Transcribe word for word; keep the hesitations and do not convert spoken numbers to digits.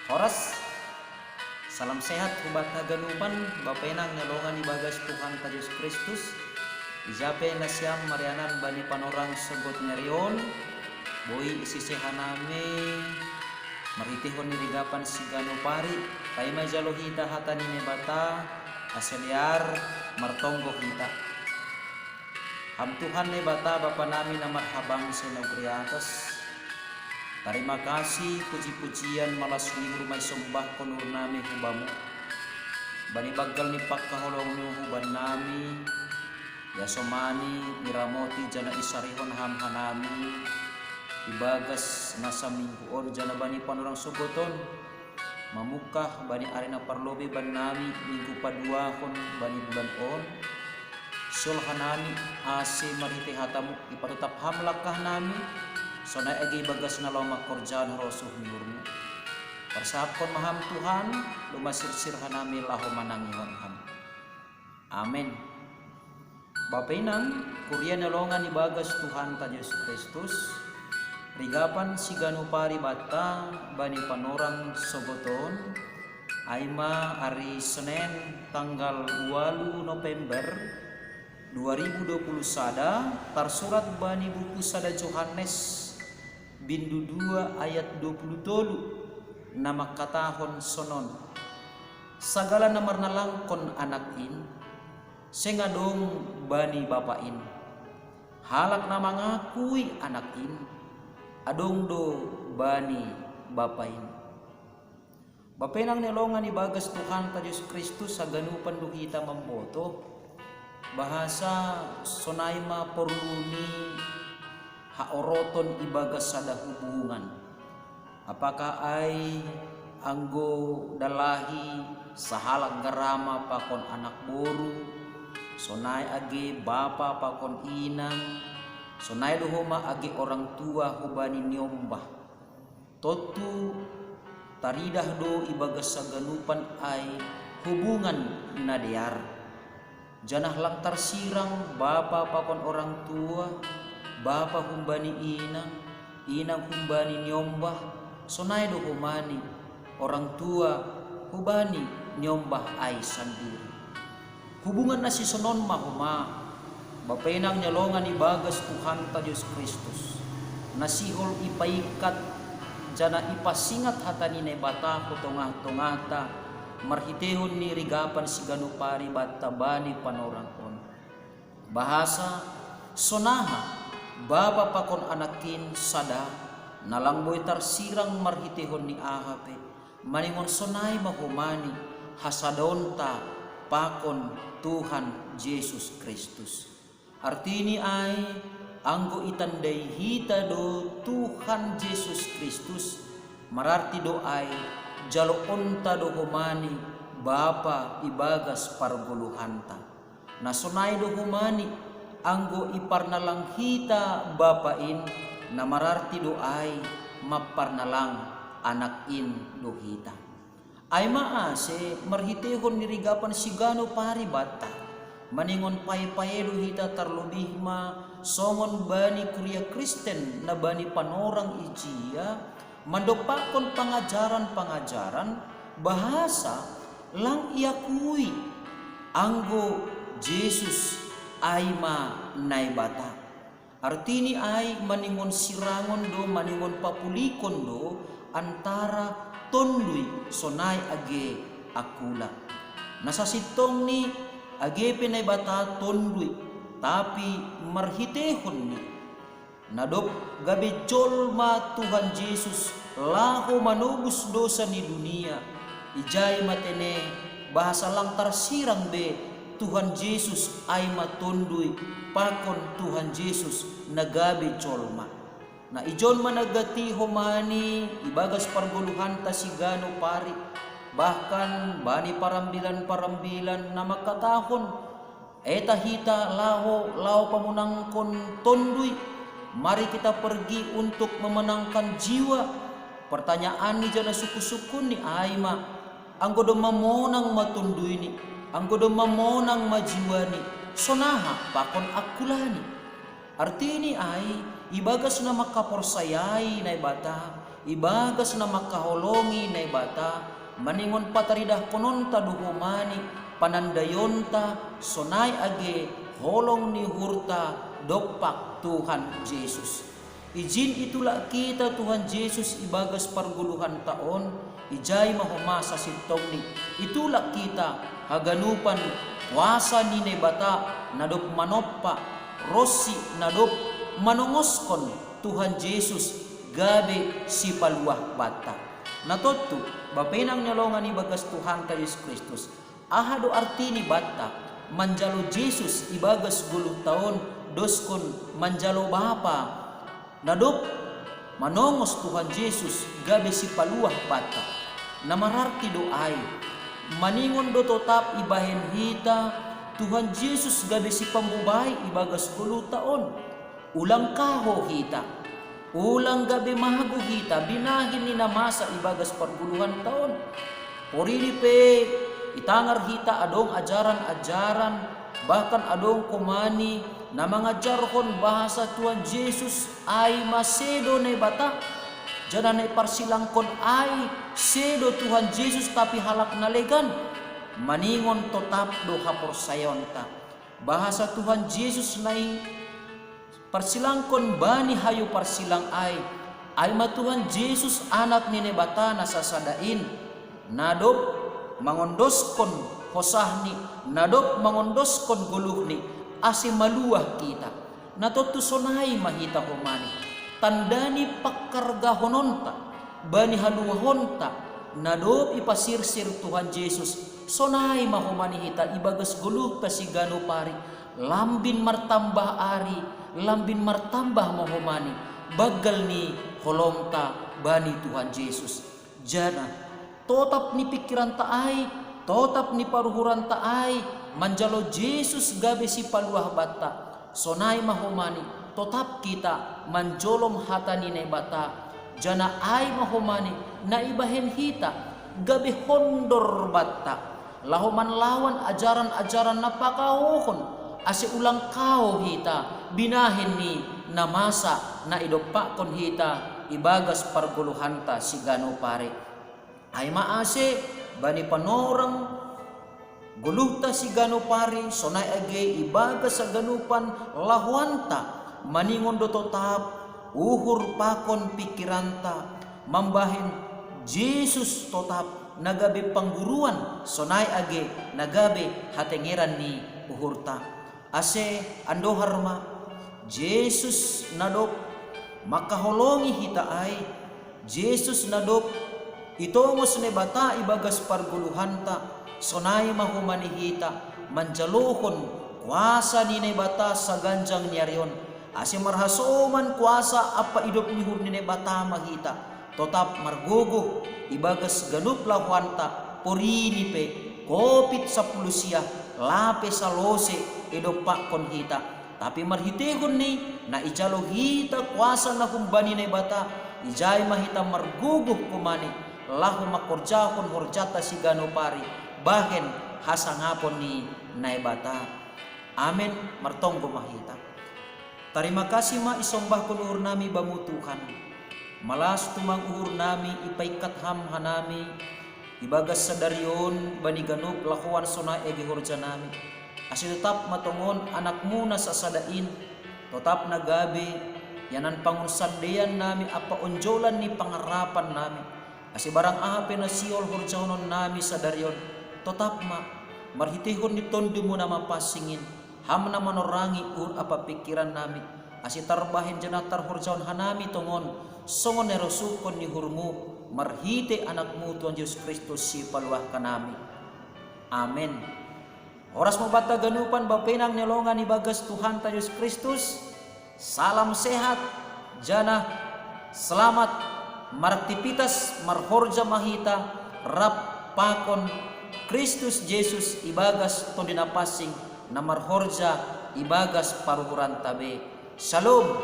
Horas. Salam sehat hubata ganupan, bapenang nelongan ibagas Tuhanta Jesus Kristus. Ijape nasiam marianan bani panorang sogot ngerion, boi isise hanami marhitehon ni rigapan sigano pari, paima jalo hita hata ni Naibata, ase dear martonggo hita. Ham Tuhan Naibata Bapa nami na marhabangsa i nagori atas, tarima kasih, puji-pujian, malas ni uhur ma isombahkon uhur nami hu Bamu. Bani banggal ni pangkaholongMu hu bannami, ia somani iramoti jana isarihon Ham hanami ibagas na saminggu on jana bani panorang sogot on, mamungkah bani ari na parlobei bannami minggu paduahon bani bulan on. Sihol hanami ase marhitei hataMu ipatotap Ham langkahnami, sonai age ibagas na laho mangkorjahon rosuh ni uhurMu. Parsahapkon ma Ham Tuhan, domma sirsir hanami laho manangihon Ham. Amen. Bapenang, kuria na longan ibagas Tuhanta Jesus Kristus, rigapan sigano pari banta bani panorang sogot on, ai ma ari Senen tanggal ualu November dua ribu dua puluh sada, tarsurat bani buku sada Johannes, bindu dua ayat dua puluh tolu, na mangkatahon sonon: Sagala na marnalangkon Anak in, seng adong bani Bapa in. Halak na mangakui Anak in, adong do bani Bapa in. Bapenang ni longan ibagas Tuhanta Jesus Kristus, haganupan do hita mamboto, bahasa sonai ma porlu ni haoroton ibagas sada hubungan. Apakah ai anggo dalahi sahalak garama pakon anak boru, sonai age bapa pakon inang, sonai do homa age orang tua hubani niombah. Tontu taridah do ibagas haganupan ai hubungan na dear. Janah lang tarsirang bapa pakon orang tua, bapa humbani inang, inang humbani niombah, sonai do homa ni orang tua hubani niombah ai sandiri. Hubungan na sisonon ma homa, bapenang ni longan ibagas Tuhanta Jesus Kristus, na sihol ipaingkat janah ipasingat hata ni Naibata hu tongah-tongahta, marhiteihon ni rigapan sigano pari banta bani panorang on. Bahasa, sonaha, bapa pakon anak in sada, na lang boi tarsirang marhiteihon ni aha pe, maningon sonai ma homa ni hasadaonta pakon Tuhan Jesus Kristus. Artini ai, anggo itandai hita do Tuhan Jesus Kristus, mararti do ai jaloonta do homa ni Bapa ibagas pargoluhanta. Na sonai do homa ni, anggo iparnalang hita Bapa in, na mararti do ai mamparnalang Anak in do hita. Ai ma ase marhiteihon ni rigapan sigano pari banta, maningon pae-pae do hita tarlobih ma songon bani kuria Kristen na bani panorang ijia, mandompakkon pangajaran-pangajaran, bahasa lang iakui anggo Jesus ai ma Naibata. Artini ai maningon sirangon do, maningon papulikon do antara tondui sonai age akula. Na sasintongni age pe Naibata tondui, tapi marhiteihon ni na dob gabe jolma Tuhan Jesus laho manobus dosa ni dunia, ijai ma tene bahasa lang tarsirang be Tuhan Jesus ai ma tondui pakon Tuhan Jesus na gabe jolma. Na ijon ma na gati homa ni ibagas pargoluhanta sigano pari, bahkan bani parambilan-parambilan na mangkatahon, eta hita laho, laho pamonangkon tondui, mari kita pergi untuk memenangkan jiwa. Pertanyaan ni jana sungkun-sungkun ni ai ma, anggo domma monang ma tondui ni, anggo domma monang ma jiwa ni, sonaha pakon akula ni? Artini ai, Ibagas na makaporsayai Naibata, ibagas na makaholongi Naibata, maningon pataridahkononta do homani panandayonta sonai age holong ni uhurta dompak Tuhan Jesus. Ijin itulak kita Tuhan Jesus ibagas pargoluhanta on, ijai ma homa sasintongni. Itulak kita haganupan kuasa ni Naibata na dob manompa, ronsi na dob manongoskon Tuhan Jesus gabe sipaluah banta. Na tontu, bapenang ni holongan ibagas Tuhanta Jesus Kristus. Aha do artini banta manjalo Jesus ibagas goluhta on, doskon manjalo Bapa na dob manongos Tuhan Jesus gabe sipaluah banta? Na mararti do ai, maningon do totap ibahen hita Tuhan Jesus gabe sipambobai ibagas goluhta on. Ulang kaho hita, ulang gabe mago hita binahen ni na masa ibagas pargoluhanta on. Porini pe itangar hita adong ajaran-ajaran, bahkan adong homani na mangajarhon bahasa Tuhan Jesus ai ma sedo Naibata, janah na iparsilangkon ai sedo Tuhan Jesus tapi halak na legan. Maningon totap do haporsayaonta. Bahasa Tuhan Jesus na iparsilangkon bani hayu parsilang ai, ai ma Tuhan Jesus Anak ni Naibata na sasada in, na dob mangondoskon hosahni, na dob mangondoskon goluhni, ase maluah hita. Na tontu sonai ma hita homani, tanda ni pangkargahononta bani haluahonta na dob ipasirsir Tuhan Jesus, sonai ma homani hita ibagas goluhta siganup ari, lambin martambah ari, lambin martambah ma homani banggal ni holongta bani Tuhan Jesus. Janah totap ni pingkiranta ai, totap ni paruhuranta ai manjalo Jesus gabe sipaluah banta. Sonai ma homani, totap hita manjolom hata ni Naibata, janah ai ma homani na ibahen hita gabe hondor banta, laho manlawan ajaran-ajaran na pakahohon, ase ulang kaho hita binahen ni na masa na idompakkon hita ibagas pargoluhanta siganup ari. Ai ma ase bani panorang goluhta siganup ari, sonai age ibagas haganupan lahoanta, maningon do totap uhur pakon pingkiranta mambahen Jesus totap na gabe pangguruan, sonai age na gabe hatengeran ni uhurta. Ase andohar ma, Jesus na dob mangkaholongi hita ai, Jesus na dob itongos Naibata ibagas pargoluhanta, sonai ma homani hita manjalohon kuasa ni Naibata saganjang ni ari on, ase marhasoman kuasa ampa idop ni uhur ni Naibata ma hita totap margogoh ibagas ganup lahoanta, porini pe, Covid sampulu sia, lape salose idompakkon hita. Tapi marhiteihon ni na ijalo hita kuasa na humbani Naibata, ijai ma hita margogoh homani laho mangkorjahon horjanta siganup ari bahen hasangapon ni Naibata. Amen. Martonggo ma hita. Tarima kasih ma isombahkon uhurnami Bamu Tuhan. Malas tumang uhurnami ipaingkat Ham hanami ibagas sadari on bani ganup lahoan sonai age horjanami. Ase totap ma tongon Anakmu na sasada in, totap na gabe ianan pangunsandean nami ampa onjolan ni pangarapan nami. Ase barang aha pe na sihol horjahononnami sadari on, totap ma, marhiteihon ni Tondumu na mapansing in, Ham na manorangi uhur ampa pingkirannami, ase tarbahen janah tarhorjahon hanami tongon, songon na irosuhkon ni uhurMu, marhitei AnakMu Tuhan Jesus Kristus Sipaluah hanami. Amen. Horas ma banta ganupan bapenang ni holongan ibagas Tuhanta Jesus Kristus. Salam sehat, janah selamat maraktivitas, marhorja ma hita rap pakon Kristus Jesus ibagas Tondi Na Pansing na marhorja ibagas paruhuranta be. Shalom.